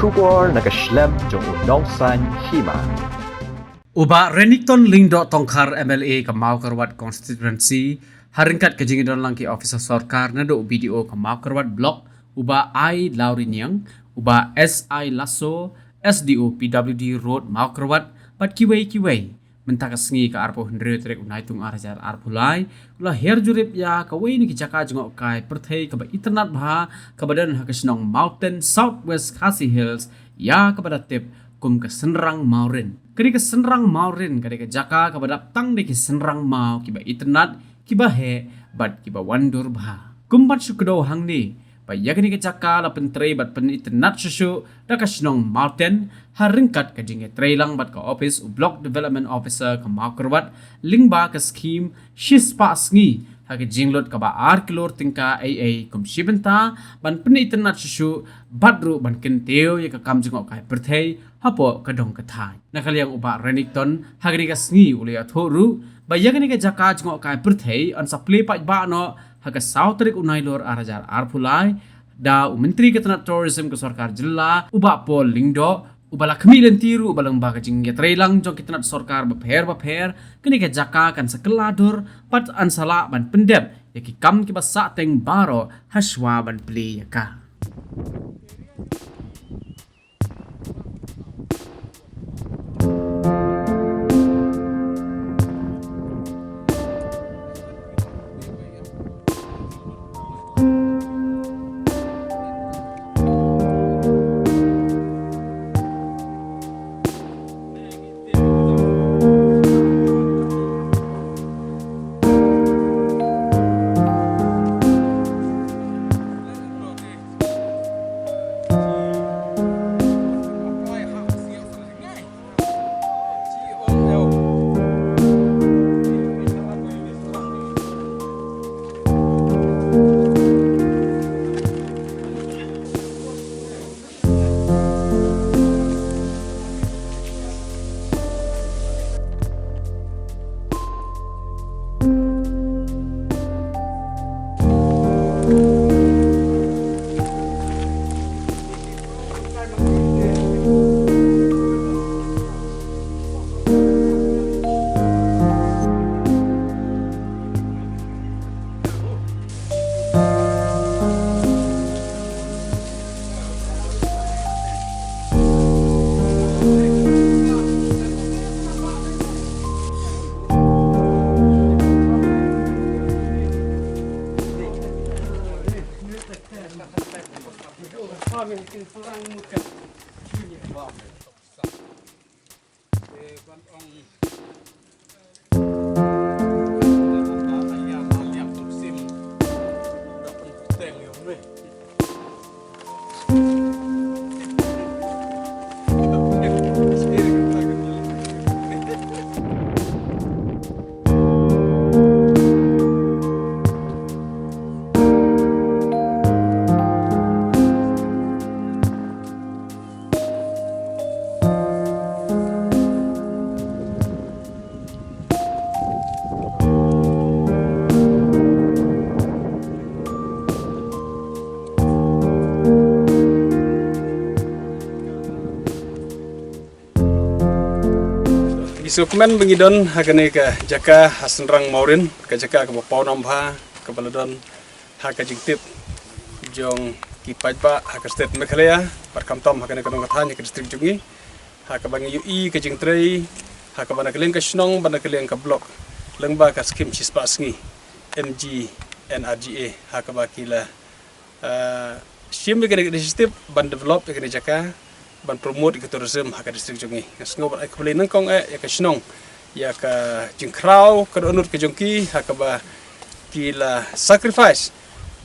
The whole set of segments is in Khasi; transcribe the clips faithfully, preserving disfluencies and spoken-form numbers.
Khubor na ka shlem jong u nongsaiñ hima. U Bah Renikton Lyngdoh Tongkhar, M L A ka Mawkyrwat Constituency, ha ryngkat ka jingdon lang ki officer sorkar naduh u B D O ka Mawkyrwat Block, u Bah I Lawriniang, u Bah S I Lasso, S D O P W D Road Mawkyrwat, bad kiwei kiwei. Mynta ka sngi ka arphew hynriew tarik u Naitung ar hajar arphew lai, u la hiar jurip ïa kawei na ki jaka jngohkai pyrthei kaba itynnad bha, kaba don ha ka shnong Mawten, South West Khasi Hills, ïa kaba da tip kum ka Synrang Mawrin. Ka dei ka Synrang Mawrin, ka dei ka jaka kaba dap tang da ki synrang maw kiba itynnad, kiba heh, bad kiba wandur bha. Kum ban shu kdew hangne, ba ïa kane ka jaka la pyntrei bad pynitynnad shuh shuh da ka shnong Mawten, ha ryngkat ka jingïatreilang bad ka ophis u Block Development Officer ka Mawkyrwat, lyngba ka skhim shispah sngi, ha ka jinglut kaba ar klur tyngka ei ei kum shi bynta, ban pynitynnad shuh shuh, bad ruh ban kyntiew ïa ka kam jngohkai pyrthei, hapoh ka dong ka thaiñ. Na ka liang u Bah Renikton, ha kane ka sngi u la ïathuh ruh, ba ïa kane ka jaka jngohkai pyrthei, yn sa plie paidbah noh, ha ka saw tarik u Nailur ar hajar arphew lai, da u Myntri ka tnat Tourism ka sorkar jylla, u Bah Paul Lyngdoh, uba la khmih lynti ruh, ba lyngba ka jingïatreilang jong ki tnat sorkar bapher bapher, kane ka jaka kan sa kylla dur, bad yn sa lah ban pyndep, ïa ki kam kiba sahteng baroh, hashwa ban plie ïa ka. Ngi sngewkmen ba ngi don ha kane ka jaka ha Synrang Mawrin, ka jaka kaba pawnam bha, kaba la don ha ka jingtip jong ki paidbah ha ka state Meghalaya, bad khamtam ha kane ka dong ka thaiñ, ha ka district jong ngi, ha kaba ngi ïohi ka jingtrei, ha kaba na ka liang ka shnong, bad na ka liang ka block, lyngba ka skhim shispah sngi, M G N R G A, ha kaba ki la, ah, shim ïa kane ka initiative ban develop ïa kane ka jaka, ban promote ïa ka tourism ha ka district jong ngi. Nga sngew bad ai khublei nyngkong eh ïa ka shnong, ïa ka jingkhraw ka dohnud ka jong ki, ha kaba ki la sacrifice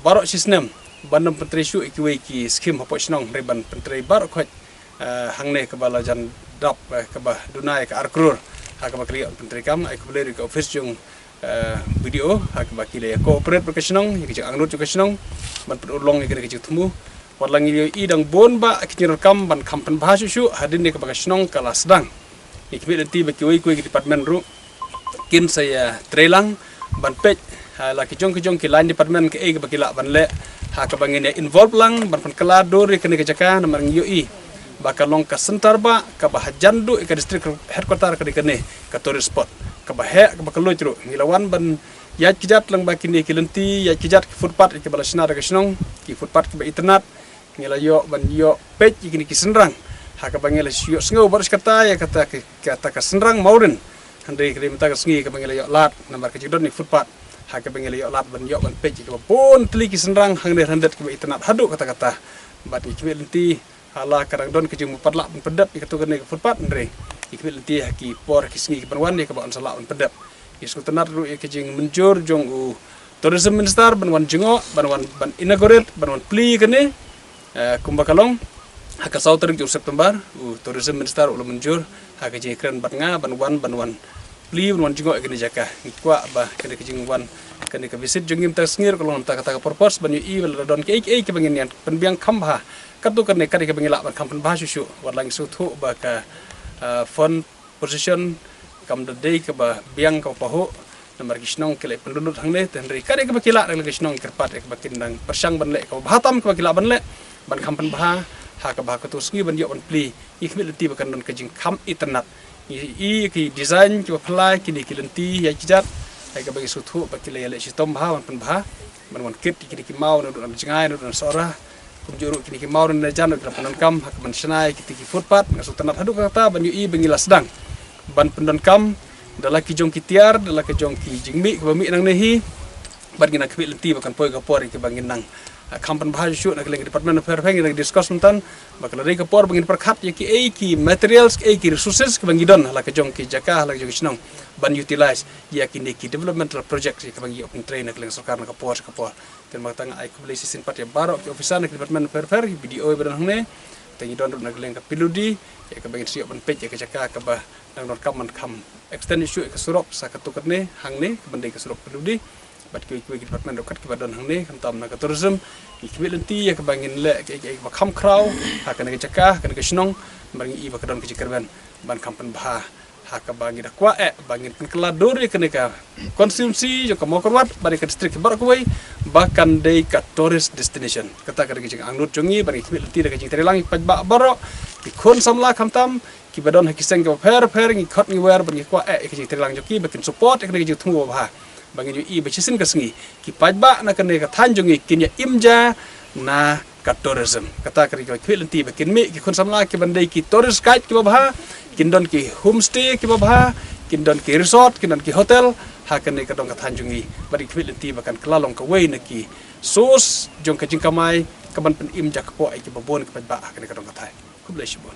baroh shi snem ban ym pyntrei shuh ïa kiwei ki skhim hapoh shnong, hynrei ban pyntrei baroh khoit, eh, hangne kaba la jan dap, eh, kaba duna ïa ka ar klur, ha kaba ki la ïoh ban pyntrei kam. Ai khublei ruh ïa ka office jong, eh, B D O, ha kaba ki la ïa cooperate bad ka shnong, ïa ka jingangnud jong ka shnong, ban pynurlong ïa kane ka jingthmu. Wat la ngi ïohi dang bun bah ki jingdonkam ban kham pynbha shuh shuh, hadien ïa kaba ka shnong ka la sdang. Ngi khmih lynti ba kiwei kiwei ki department ruh kin sa ïa trei lang ban peit, ha, la ki jong ki jong ki line department kaei kaba ki lah ban leh, ha kaba ngin ïa involve lang ban pynkylla dur ïa kane ka jaka, namar ngi ïohi ba ka long ka center ba kaba hajan duh ïa ka district headquarter ka dei kane ka tourist spot. Kaba heh kaba kylluid ruh ngi la wan ban ïaid kjat lang ba kine ki lynti, ïaid kjat ki footpath ïa kiba la shna da ka shnong, ki footpath kiba itynnad. Ngi la ïoh ban ïoh peit ïa kine ki synrang ha kaba ngi la ïoh sngew bad kata ïa kata ki, kata ka synrang Mawrin. Hynrei ka dei mynta ka sngi kaba ngi la ïoh lad namar ka jingdon ïa ki footpath ha kaba ngi la ïoh lad ban ïoh ban peit ïa kiba bun tylli ki synrang hangne hyndet kiba itynnad haduh katta katta. Bad ngi khmih lynti ha la ka dang don ka jingmut pat lah ban pyndep ïa katu kane ka footpath, hynrei ngi khmih lynti ha ki por ki sngi kiban wan ïa kaba yn sa lah ban pyndep. Ngi sngewtynnat ruh ïa ka jingmynjur jong u Tourism Minister ban wan jngoh, ban wan, ban inaugurate, ban wan plie ïa kane, eh, kumba ka long ha ka saw tarik jong September. U Tourism Minister u la mynjur ha ka jingkren bad nga ban wan, ban wan plie, ban wan jngoh ïa kane ka jaka. Ngi kwah ba kane ka jingwan, kane ka visit jong ngi mynta ka sngi ruh ka long namar kata ka purpose ban ïohi ba lada don kiei kiei kiba ngin ïa pynbiang kham bha. Katto katne ka dei kaba ngi lah ban kham pynbha shuh shuh. Wat la ngi sngewthuh ba ka, eh, fund position kam da dei kaba biang kaba pahuh namar ki shnong ki la pynlut lut hangne, te hynrei ka dei kaba ki lah na ka liang ka shnong kyrpad ïa kaba kin dang pyrshang ban leh kaba bha tam kaba ki lah ban leh ban kham pynbha ha kaba ha katu sngi ban ïoh ban plie. Ngi khmih lynti ba kan don ka jingkham itynnad. Ngi i ki design kiba phylla kine ki lynti ïa ki jat ha kaba ngi sngewthuh ba ki la ïaleh shitom bha ban pynbha. Ban wan kit ïa kine ki maw naduh na jngai naduh na Sohra. Kumjuh ruh kine ki maw naduh na jan ruh ki la pyndonkam ha ka ban shna ïa kito ki footpath. Nga sngewtynnat haduh katta ban ïohi ba ngi la sdang ban pyndonkam da la ki jong ki tiar, da la ki jong ki jingmih kiba mih nangne hi. Bad ngi nang khmih lynti ba kan poi ka por ïa kiba ngin nang, ah, kham pynbha shuh shuh na ka liang ki department pher pher, ngi nang discuss mynta ba ka la dei ka por ba ngin pyrkhat ïa kiei ki materials, kiei ki resources kiba ngi don ha la ka jong ki jaka, ha la ka jong ki shnong ban utilize ïa kine ki developmental project ïa kiba ngi ïoh pyntrei na ka liang sorkar na ka por sha ka por. Te namar kata nga ai khublei shisien pat ïa baroh ki officer na ki department pher pher, ki B D O ba don hangne. Te ngi don ruh na ka liang ka P W D ïa kaba ngin sa ïoh ban peit ïa ka jaka kaba dang donkam ban kham extend shuh ïa ka surok sa katu katne hangne kaban dei ka surok P W D. Bad kiwei kiwei ki department ruh kat kiba don hangne khamtam na ka tourism. Ngi khmih lynti ïa kaba ngin leh ïa kaba kham khraw ha kane ka jaka, ha kane ka shnong. Namar ngi i ba ka don ka jingkyrmen ban kham pynbha ha kaba ngi da kwah eh ba ngin pynkylla dur ïa kane ka constituency jong ka Mawkyrwat bad ïa ka district baroh kawei ba kan dei ka tourist destination. Kata ka dei ka jingangnud jong ngi bad ngi khmih lynti da ka jingtrei lang ïa ki paidbah baroh, ki khun samla khamtam kiba don ha ki seng kiba pher pher, ngi khot ngi wer bad ngi kwah eh ïa ka jingtrei lang jong ki ba kin support ïa kane ka jingthmu ba bha. Ba ngin ïohi ba shisien ka sngi ki paidbah na kane ka thaiñ jong ngi kin ïa im ja na ka tourism. Kata ka dei ka khmih lynti ba kin mih ki khun samla kiban dei ki tourist guide kiba bha, kin don ki homestay kiba bha, kin don ki resort, kin don ki hotel ha kane ka dong ka thaiñ jong ngi. Bad ngi khmih lynti ba kan kylla long kawei na ki source jong ka jingkamai kaban pynim ja kpoh ïa kiba bun ki paidbah ha kane ka dong ka thaiñ. Khublei shibun.